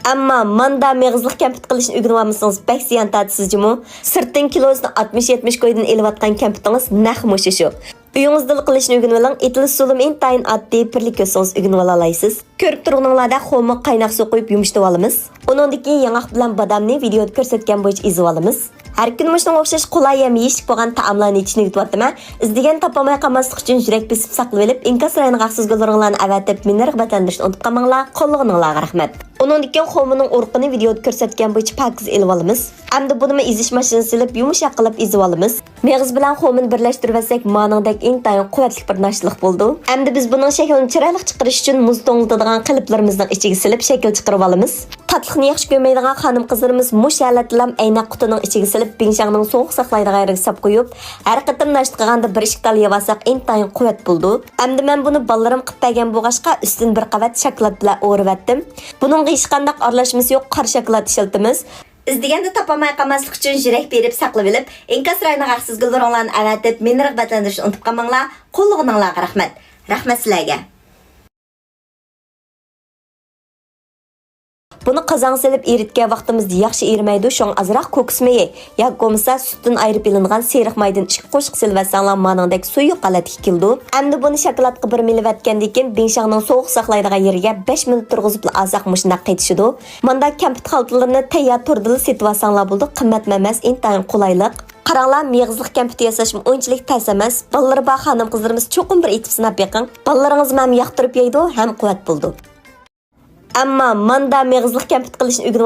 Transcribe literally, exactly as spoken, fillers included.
ئەمما ماندا مېغىزلىق كەمپۈت قىلىشنى ئۆگىنىۋالمىسىڭىز بەك زىيان تارتىسىز جۇمۇ. سىرتتىن كىلوسىنى ئاتمىش يەتمىش كويدىن ئېلىۋاتقان كەمپۈتىڭىز نەق مۇشۇ شۇ. ئۆيىڭىزدىلا قىلىشنى ئۆگىنىۋېلىڭ، ئېتىلىش ئۇسۇلىمۇ ئىنتايىن ئاددىي، بىرلا كۆرسىڭىز ئۆگىنىۋالالايسىز. كۆرۈپ تۇرغىنىڭلاردەك خورما قايناق سۇ قۇيۇپ يۇمشىتىۋالىمىز. ئۇنىڭدىن كېيىن ياڭاق بىلەن بادامنى ۋىدېئودا كۆرسەتكەن بويىچە ئېزىۋالىمىز. ھەر كۈنى مۇشۇنىڭغا ئوخشاش قولاي ھەم يېيىشلىك بولغان تائاملارنى يېتىشنى ئۆگىتىۋاتىمەن. ئىزدىگەن تاپالماي قالماسلىق ئۈچۈن يۈرەك بېسىپ ساقلىۋېلىپ، ئىنكاس رايىنىغا ھەقسىز گۈللىرىڭلارنى ئەۋەتىپ، مېنى رىغبەتلەندۈرۈشنى ئۇنتۇپ قالماڭلار. قوللىغىنىڭلارغا رەھمەت. ئۇنىڭدىن كېيىن خورمىنىڭ ئۇرۇقىنى ۋىدېئودا كۆرسەتكەن بويىچە پاكىز ئېلىۋالىمىز. ئەمدى بۇنىمۇ ئېزىش ماشىنىسى سېلىپ، يۇمشاق قىلىپ ئېزىۋالىمىز. مېغىز بىلەن خورمىنى بىرلەشتۈرۈۋەتسەك، مانىڭدەك ئىنتايىن قۇۋۋەتلىك بىر ناشتىلىق بولىدۇ. ئەمدى بىز بۇنىڭ شەكلىنى چىرايلىق چىقىرىش ئۈچۈن مۇز توڭلىتىدىغان قېلىپلىرىمىزنىڭ ئىچىگە سېلىپ شەكىل چىقىرىۋالىمىز. قاتلىقنى ياخشى كۆرمەيدىغان خانىم-قىزلىرىمىز مۇشۇ ھالەتتىلا ئەينەك قۇتىنىڭ ئىچىگە سېلىپ، بىڭشاڭنىڭ سوغۇق ساقلايدىغان يېرىگە ساپ قويۇپ، ھەر قېتىم ناشتا قىلغاندا بىر ئىككى تال يەۋالساق ئىنتايىن قۇۋۋەت بولىدۇ. ئەمدى مەن بۇنى بالىلىرىم قىلىپ بەرگەن بولغاچقا، ئۈستىنى بىر قەۋەت شاكىلات بىلەن ئورىۋەتتىم. بۇنىڭغا ھېچقانداق ئارىلاشمىسى يوق قارا شاكىلات ئىشلىتىمىز. ئىزدىگەندە تاپالماي قالماسلىق ئۈچۈن يۈرەك بېرىپ ساقلىۋېلىپ، ئىنكاس رايىنىغا ھەقسىز گۈللىرىڭلارنى ئەۋەتىپ، مېنى رىغبەتلەندۈرۈشنى ئۇنتۇپ قالماڭلار. قوللىغىنىڭلارغا رەھمەت. رەھمەت سىلەرگە. بۇنى قازانغا سېلىپ ئېرىتكەن ۋاقتىمىزدا ياخشى ئېرىمەيدۇ، شۇڭا ئازراق كوكۇس مېيى ياكى بولمىسا سۈتتىن ئايرىپ ئېلىنغان سېرىق مايدىن ئىككى قوشۇق سېلىۋەتسەڭلار مانىڭدەك سۇيۇق ھالەتكە كېلىدۇ. ئەمدى بۇنى شاكىلاتقا بىر مىلىۋەتكەندىن كېيىن بىڭشاڭنىڭ سوغۇق ساقلايدىغان يېرىگە بەش مىنۇت تۇرغۇزۇپلا ئالساق مۇشۇنداق قېتىشىدۇ. ماندا كەمپۈت خالتىلىرىنى تەييار تۇردىلا سېتىۋالساڭلار بولىدۇ، قىممەتمۇ ئەمەس، ئىنتايىن قولايلىق. قاراڭلار، مېغىزلىق كەمپۈت ياساشمۇ ئۇنچىلىك تەس ئەمەس. بالىلىرى بار خانىم-قىزلىرىمىز چوقۇم بىر ئېتىپ سىناپ بېقىڭ. بالىلىرىڭىزمۇ ھەم ياقتۇرۇپ يەيدۇ، ھەم قۇۋۋەت بولىدۇ. ئەمما ماندا مېغىزلىق كەمپۈت قىلىشنى ئۆگىنىپ